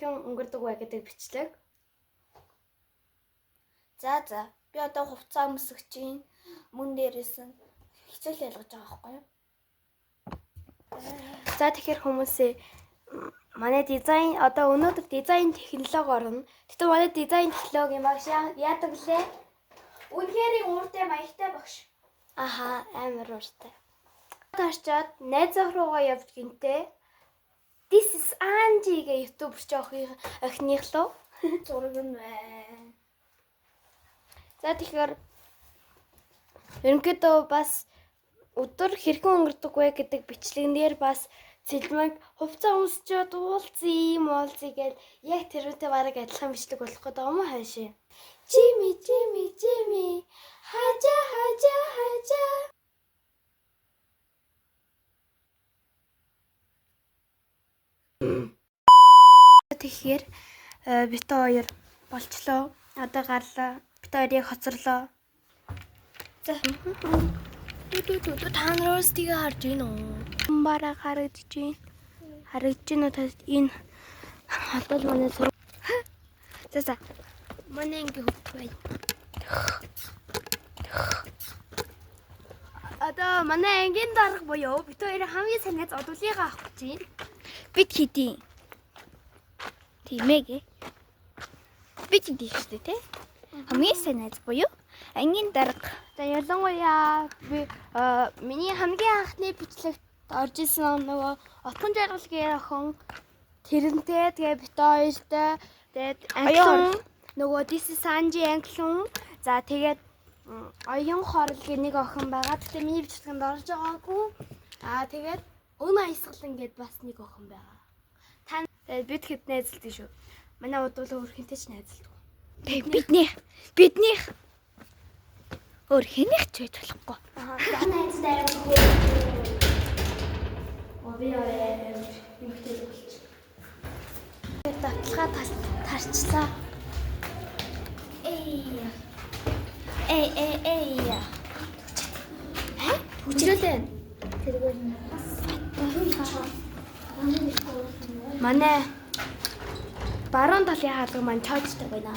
хэрхэн өнгөрдөг вэ гэдэг бичлэг. За. Би одоо хувцас өмсөх чинь мөн дээрээс нь хичээл ялгаж байгаа байхгүй юу? За, тэгэхээр хүмүүсээ манай дизайн одоо өнөөдөр дизайн технологи орно. Тэгтээ манай дизайн технологийн багш яадаг лээ? Үнэхээр ууртай маягтай багш. Аха, амар ууртай. Тарчаад найз ах руугаа явж гинтээ. This is Angie гэ ютубер чи охиных лөө. Зураг нь байна. За, тэгэхээр ерөнхийдөө бас өдөр хэрхэн өнгөрдөг вэ гэдэг бичлэгэн дээр бас цэлмэг хувцас өмсчөөд уулзъя, муулзъя гэл яг тэрүүнтэй бараг адилхан бичлэг болох гэдэг юм уу хаашаа. Жими, жими, жими, хажа, хажа, хажа. Тэгэхээр бит хоёр болчлоо. Одоо гарлаа. Бит хоёр яг хоцорлоо. За. Түү та нараас тийг харж гин үү? Бараа харагдаж гин. Харагдаж гин үү та энэ одоо л манай сур. За. Манай анги хөвгт бай. Одоо манай ангийн дарга буюу бит хоёрын хамгийн сайн найз одуулыгаа авах гэж байна. Бид хэдийн. Тийм ээ гэ. Бид хэдийн шүү дээ, тэ? Хамгийн сайн найз буюу ангийн дарга. За, ялангуяа би миний хамгийн анхны бичлэгт орж исэн нөгөө Отгон жаргал гэр охин тэрнтэй, тэгээ бит хоёртой, тэгээд англиун нөгөө This is Angie англиун, за тэгээд оюун хорл гэх нэг охин байгаа. Гэтэ миний бичлэгэнд орж байгаагүй. Аа, тэгээд өн аясгалан гэд бас нэг охин байгаа. Та тэгээд бид хэд найзалдаг шүү. Манай удуулаа өөр хинтэй ч найзалдаг. Тэг биднийх өөр хэнийх ч байж болохгүй. Аа, найзтай аа. Оо, би яа юмхтэй болчих. Давталгаа тарчлаа. Эй. Эй эй эй. Хэ? Хүчрэлээ. Тэргээр нь. Манай баруун талын хаалга маань чоожтой байна.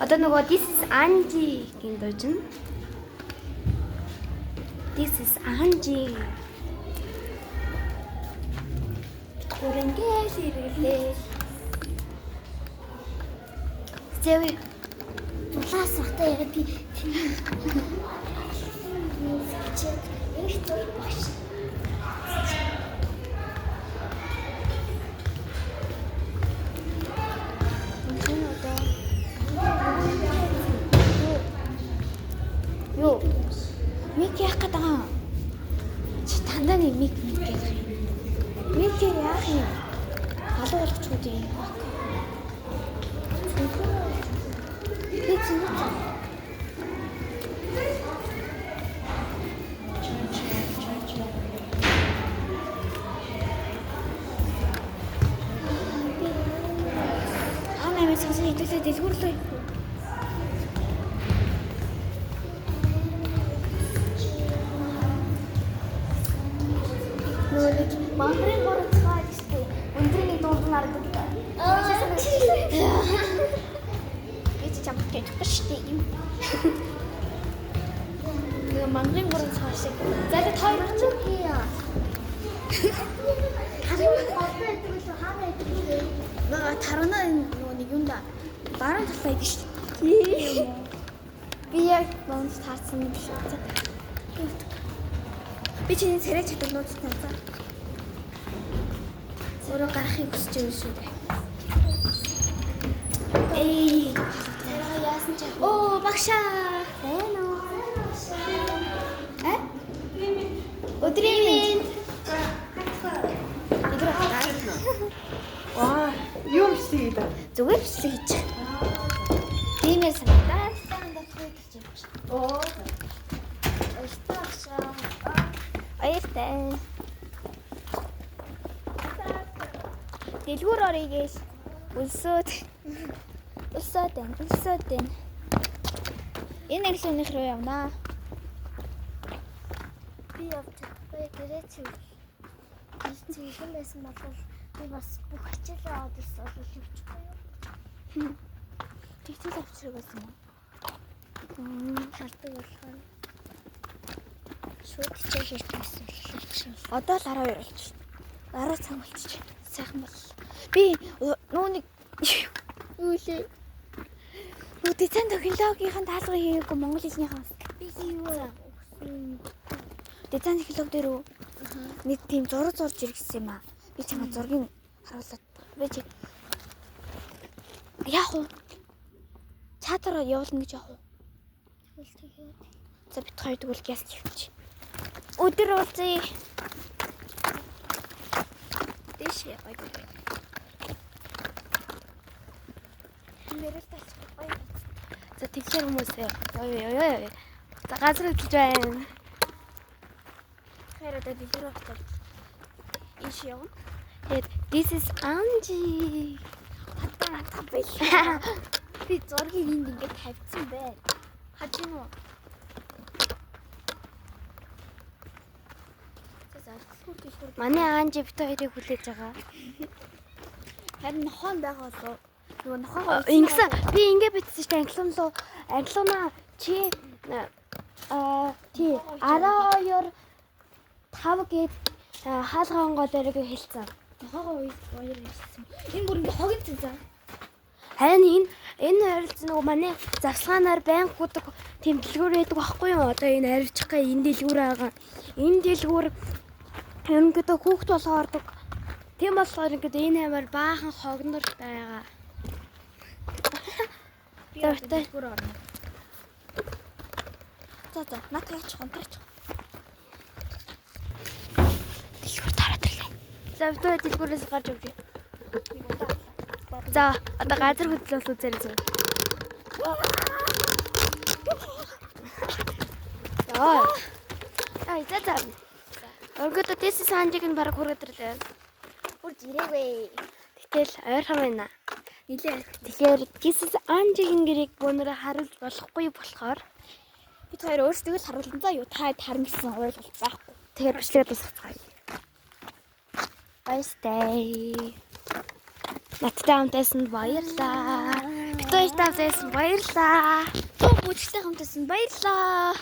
Одоо нөгөө This is Angie гин дуужин. This is Angie. Гүрэнгээл иргэлээ. Зэвэ. Улаас сахта ягаад би тэний. Их зур багш. Энэ одоо Юу? Мик яах гээд байгаа юм? Чи дандаа нэг мик мик гэх юм. Мик яах юм? Алуу болгочих үү юм. Би зүг. Аа, намайг сонсон хэдүүлээ дэлгүүрлөө. Нөгөө нэг мангарын гурав цаа гэжтэй. Өндрийн нэг дунд нь харагддаг. Би чи чамд чадахгүй шүү дээ юм. Нөгөө мангарын гурав цаа шиг. За, тэг хоёр ч Нөгөө тарвана нөгөө нэг юунда баруун талаа идэв шүү дээ. Би яг нууц таарсан юм биш үү? Би чиний царай чадвар нууц таньсан. Өөрөө гарахыг хүсэж байгаа шүү дээ. Эй, царайгаа яасан ч яах вэ? Оо, багшаа. Сайн уу? Э? Өдрийн мэнд. Өдөр Аа, юу бичлэг хийлээ? зүгээр бичлэг хийж. Тиймээр санагдаа. Оо. Баяртай. Дэлгүүр оръё гээл өлсөөд өлсөөд байна. Өлсөөд байна. Энэ англиных руу явнаа. Би явж чадахгүй гэрээ чи цэвэрхэн байсан бол Би бас бүх хичээлээ аваад ирсэн бол явчихгүй юу? Тэгтэл авчраг байсан юм. Хардаг болохоор. Шууд хичээл хийж байсан бол явчихна. Одоо л 12 болчих. 10 цаг болчих. Сайхан бол. Би нүүник Юу лээ? нүү дизайн технологийн даалгаврыг хийгээгүй монгол хэлнийхээ Би юу вэ? Дизайн технологи дээр үү? Нэг тийм зураг зурж иргэсэн юм аа. Би чамд зургийг харуулад би чи яах вэ? Чатаар явуулна гэж яах вэ? За бит хоёр тэгвэл гяс явчих. Өдөр уулзъя. Дэшээ гоё гоё. Нэрэл талчих гоё. За тэгэхээр хүмүүсээ. Ой ой ой. За газар хөдөлж байна. Тэгэхээр одоо дэлгүүр очоод ийш явна. Тэгээд this is Angie. Хатан хатан байл. Би зургийг энд ингээд тавьсан байна. Хаж гин үү? За за дэлгүүр дэлгүүр. Манай Angie бит хоёрыг хүлээж байгаа. Харин нохоон байгаа болов. Нөгөө нохоогоо Ингэсэн би ингэ бичсэн чинь англиан руу англианаа чи аа тий 12 5 гээд хаалгаан гол эрэг хэлсэн. Нохоогоо уяр ирсэн. Энэ бүр ингээ хогийн цэн за. Харин энэ ойролцоо нөгөө манай завсгаанаар байнга гудаг тийм дэлгүүр байдаг байхгүй юу? Одоо энэ арвчих га энэ дэлгүүр байгаа. Энэ дэлгүүр ерөнхийдөө хүүхд болго ордог. Тийм болохоор ингээд энэ амар баахан хогнор байгаа. Би За, одоо битээ. дэлгүүр орно. За за наад яачих унтраачих. Дэлгүүр тараад ирлээ. За битүү дэлгүүрээс гарч явж. За одоо газар хөдлөл үзээрэй зөө. За. Ай за за. Өргөдөө this is Angie-г нь бараг хүргээд ирлээ. Хурж ирээгүй. Гэтэл ойрхон байна. Нилээ. Тэгэхээр this is Angie-гийн гэрийг бөөнөрөө харуулж болохгүй болохоор Бид хоёр өөрсдөө л харуулсан за юу та харна гэсэн ойлголт байхгүй. тэгэхээр бичлэгээ дуусгацгаая. Баяртай. Надтай хамт байсан баярлаа. Бид хоёртай хамт байсан баярлаа. Туу бүжигтэй хамт байсан баярлаа.